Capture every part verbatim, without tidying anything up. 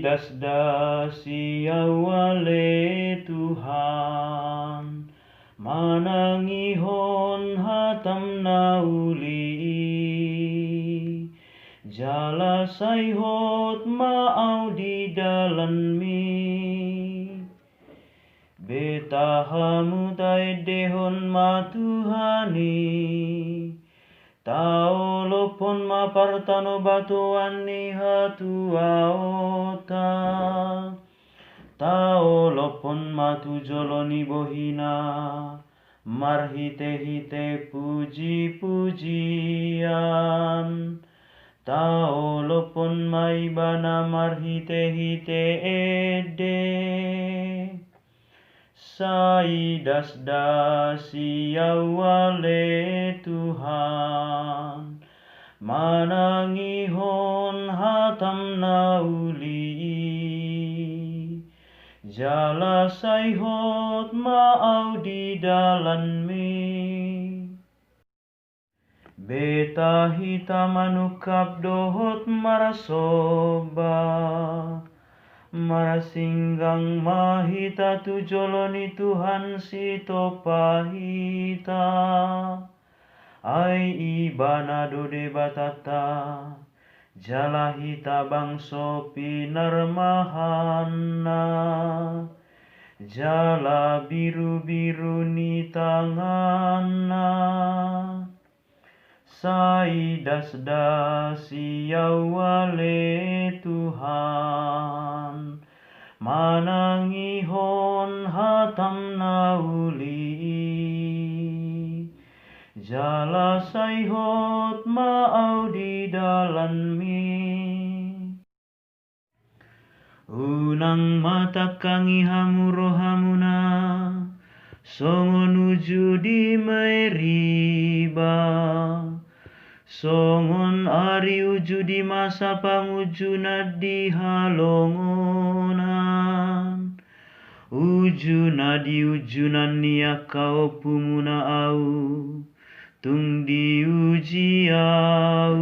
Dasdasi au ale Tuhan, manangihon hatam na uli i, jala sai hot ma au di dalanmi. Beta hamu taendehon ma Tuhan i, taolophon ma partanobatoan ni hatuaonta, taolophon ma tu jolo ni bohina, marhitehite pujipujian, taolophon ma ibana marhitehite ende. Sai dasdasi au ale Tuhan, manangihon hatam na uli i, jala sai hot ma au di dalanmi. Beta hita manungkap dohot marasomba, marsinggang ma hita tu jolo ni Tuhan Sitompa hita. Ai ibana do Debatanta, jala hita bangso pinarmahanna, jala birubiru ni tanganna. Sai dasdasi au ale Tuhan, manangihon hatam na uli i, jala sai hot ma au di dalanmi. Unang ma tangkangi hamu rohamuna, songon uju di Meriba, songon ari uju di masa pangunjunan di halongonan, uju na di ujunan ni angka ompumuna au, tung diuji au,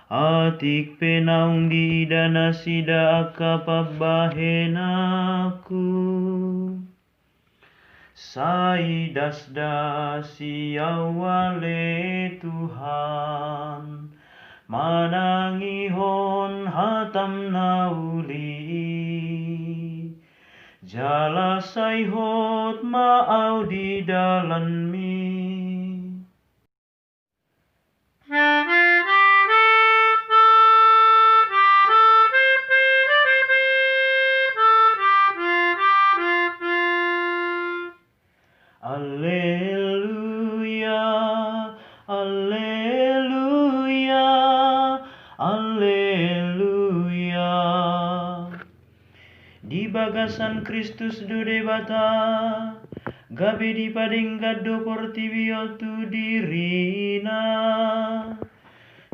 atik pe naung diida nasida angka pambahenanku. Sai dasdasi au ale Tuhan, manangihon hatam na uli i, jala sai hot ma au di dalanmi. Alleluia, alleluia, alleluia. Di bagasan Kristus do Debata, gabe dipadenggan do portibi on tu diriNa.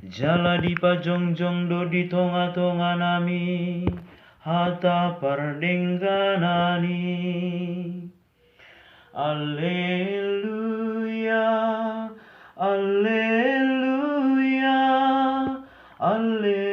Jala dipajongjong do di tongatonganami hata pardengganan i. Alleluia, alleluia, alleluia.